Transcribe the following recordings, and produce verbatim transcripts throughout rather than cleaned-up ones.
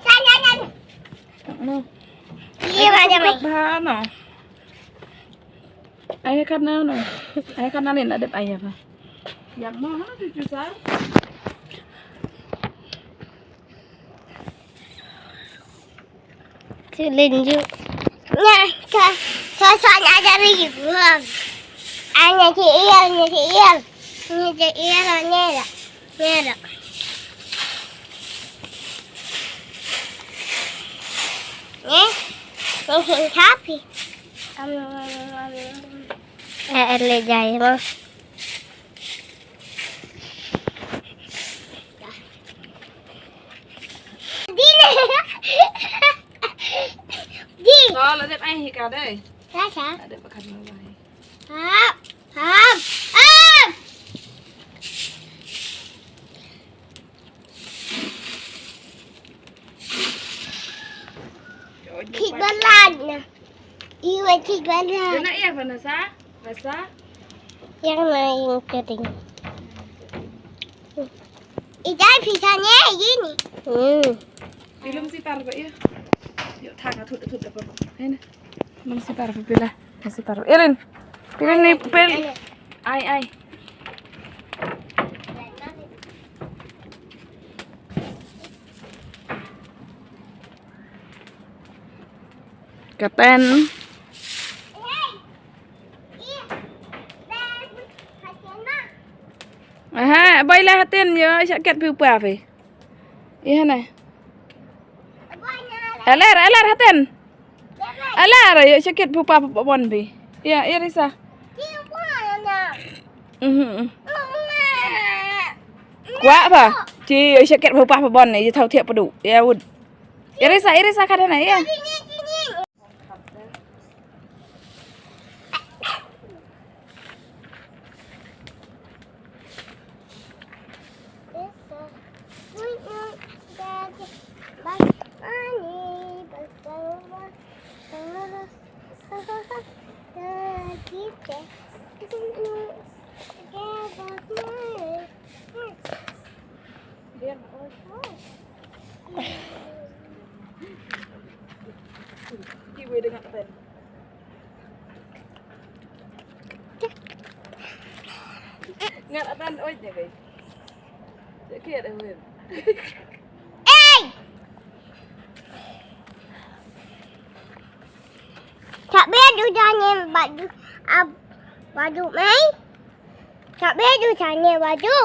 Sana, sana. No. Iya, macam ni. Bha no. Ai kat na no. Ai kat na ni na dep ai apa? Yang mana cucu sar? Tulen ju. Nya, sa, sa, sa, nya dari gua. Anya ci iya, nya ci iya. Nya ci iya, nya lah. Nya lah. Nya, nya ci tapi. Eh, ele jai mo. Di. Ko la dep ai hi ka dei. Sa sa. La dep ka dei. Hap, hap, hap. Kik balan na. Iwa kik balan. Kena iya, Vanessa? Rasa? Yang lain kering. Ijai pisangnya ini. Hmm. Ilum si par ba iya. Yuk, thang, thut, thut, apa? Ini. Ilum si par ba pila. Si par. Irin. Pila ni pel. Ai, ai. Katen. Aha, bai la hatin yo, sha ket piu pa phi. Iya ne. Alar, alar hatin. Alar yo, sha ket piu pa pa bon phi. Iya, iya Risa. Mhm. Kwah ba? Ci, sha ket piu pa pa bon ne, thaw thiah padu. Iya wud. Iya Risa, iya Risa, kada na, iya. Kiwi dengan pen. Ngat atan oi je guys. Cek kiat eh win. Ei! Tak bia du janye badu ab badu mai. Tak bia du janye badu.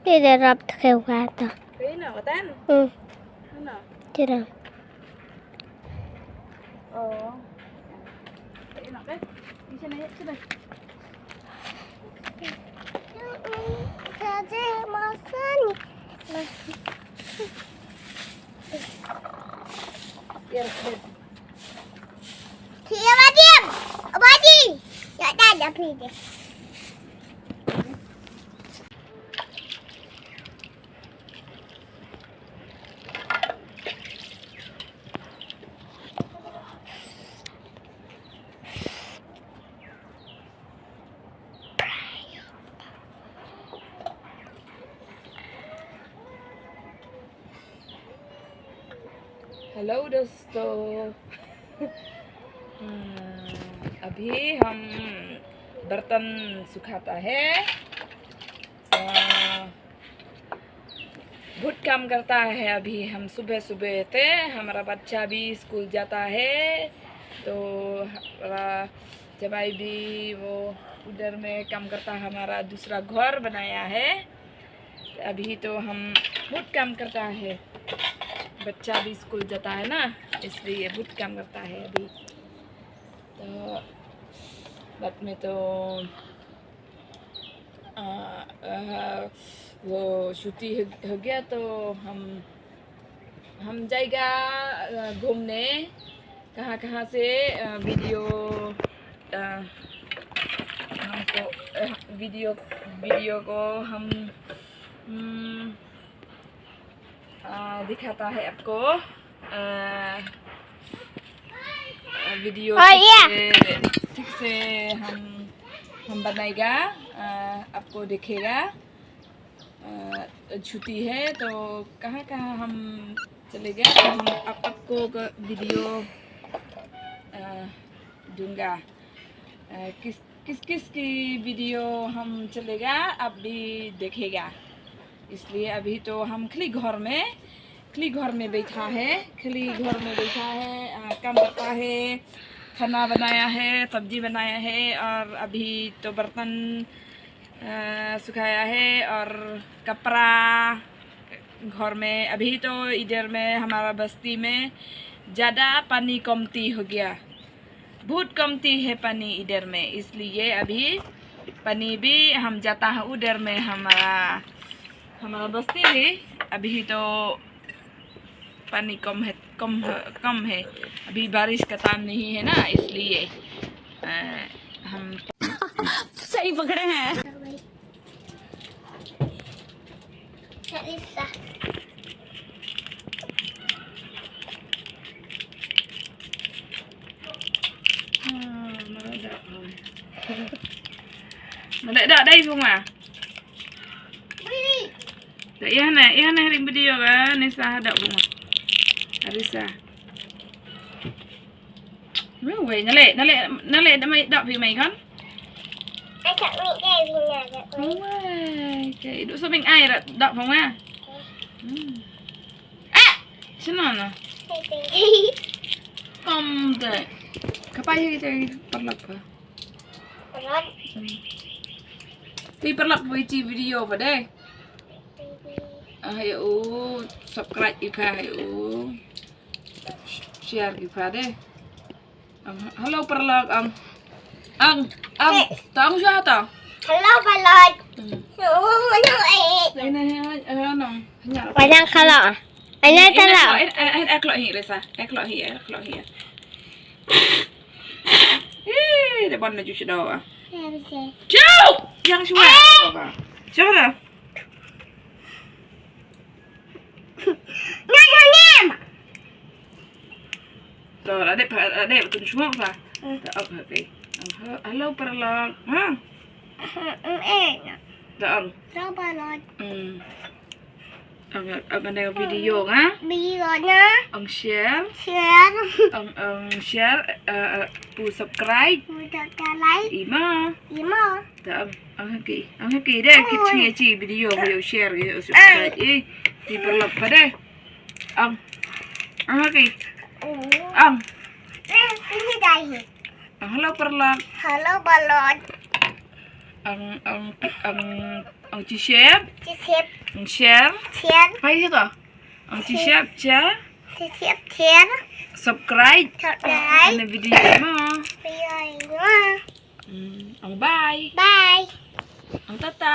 Dia dah rap tak kata. Kena watan. Hmm. Mana? Tidak. Oh. Hello दोस्तों। हाँ, अभी हम बर्तन सुखाता है। हाँ, बहुत काम करता है अभी हम सुबह सुबह से। हमारा बच्चा भी स्कूल जाता है, तो हमारा जवाई भी वो उधर में काम करता है, हमारा दूसरा घर बनाया है। अभी तो हम बहुत काम करता है, बच्चा भी स्कूल जाता है ना, इसलिए बहुत काम करता है अभी। तो बाद में तो आ, आ, वो छुट्टी हो, हो गया तो हम हम जाएगा, अ, घूमने। कहाँ कहाँ से, अ, वीडियो, अ, हमको, अ, वीडियो, वीडियो को हम, हम्म, अ, दिखाता है आपको। अ, अ, वीडियो ठीक से, ठीक से हम हम बनाएगा, अ, आपको दिखेगा। अ, छुट्टी है तो कहाँ कहाँ हम चलेगा, तो हम आप, आपको क-, वीडियो, अ, दूंगा। अ, किस, किस किस की वीडियो हम चलेगा, आप भी देखेगा। इसलिए अभी तो हम खाली घर में, खाली घर में बैठा है, खाली घर में बैठा है, अ, काम करता है, खाना बनाया है, सब्जी बनाया है, और अभी तो बर्तन, अ, सुखाया है और कपड़ा घर में। अभी तो इधर में हमारा बस्ती में ज़्यादा पानी कमती हो गया, बहुत कमती है पानी इधर में, इसलिए अभी पानी भी हम जाता है उधर में, हमारा, हमारा बस्ती भी। अभी तो पानी कम है, कम है, कम है। अभी बारिश का टाइम नहीं है ना, इसलिए, अ, हम सही पकड़े हैं। Mada da dai bunga. Da iya na, iya na ring video ka, ni sa da bunga. Arisa. Wei, wei, nale, nale, nale, da mai, da pi mai kan? Ai, tak mai, dia bina, tak mai. Wei, okay. Duk saming ai, da, da bunga. Hmm. Ah! Sino na? Kom de. Kapai hi te parlok pa. Parlok? Hmm. Te parlok pa iti video pa de. Ah, ya, oh, subscribe ipa, ya, oh. Share ipa de. Ang, hello, parlok, ang. Ang, ang, tang siya ta. Hello, parlok. Hmm. Oh, no, eh. Dai na, eh, eh, ano, hanya. Walang kala. Ano, eh, tala? Eh, eh, eh, eh, klok hi, Risa. Eh, klok hi, eh, klok hi, eh. Eh, da ban na ju siya daw, ah. Siya, siya. Ju! Yang siya. Eh! Siya na. Ngan ngan. To, la dep, la dep tu semua pa. Hmm. To, okay. Hello, parlok. Ha? Hmm, eh. To, ang. Hello, parlok. Hmm. Ang, ang, ang video nga? Video nga. Ang share. Share. Ang, ang share, uh, uh, pu subscribe. Pu subscribe. Ima. Ima. To, ang, ang haki, ang haki de, ki chi, chi video, ki share, ki subscribe, eh, ki parlok pa de. Ang, ang haki. Ang. Ang, hello, parlok. Hello, parlok. Ang, ang, ang, ang chi share. Chi share. Ang share. Share. Pai to. Ang chi share, share. Chi share, share. Subscribe. Subscribe. Ang video mo. Video mo. Hmm, ang bye. Bye. Ang tata.